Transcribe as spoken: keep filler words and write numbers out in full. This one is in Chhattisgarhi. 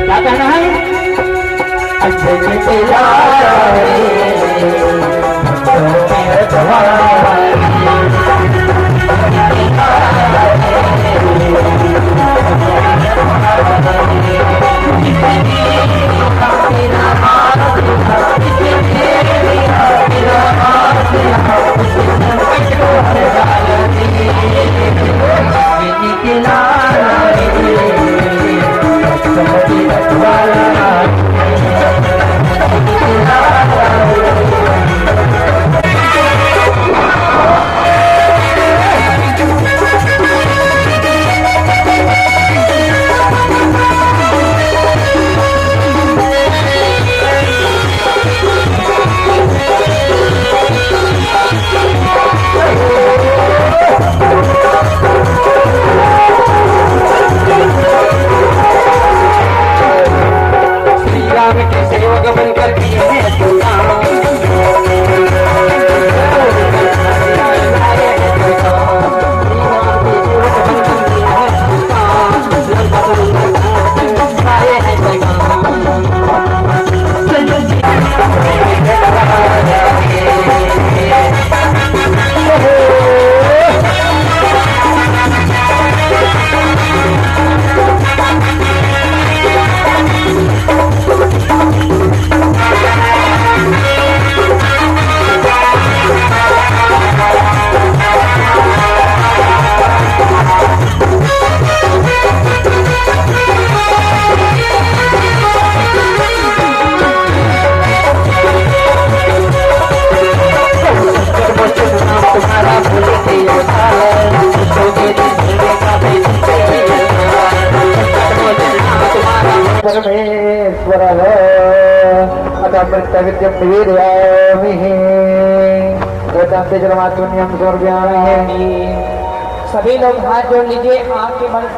क्या कहना है? श्री राम के सेवक बनकर किए हैं तो काम। परमेश्वरः। अथ मृतविद्यं निवेदयामि। एतां ते जलमाचमनीयं समर्पयामि। सभी लोग हाथ जोड़ लीजिए, आपके मन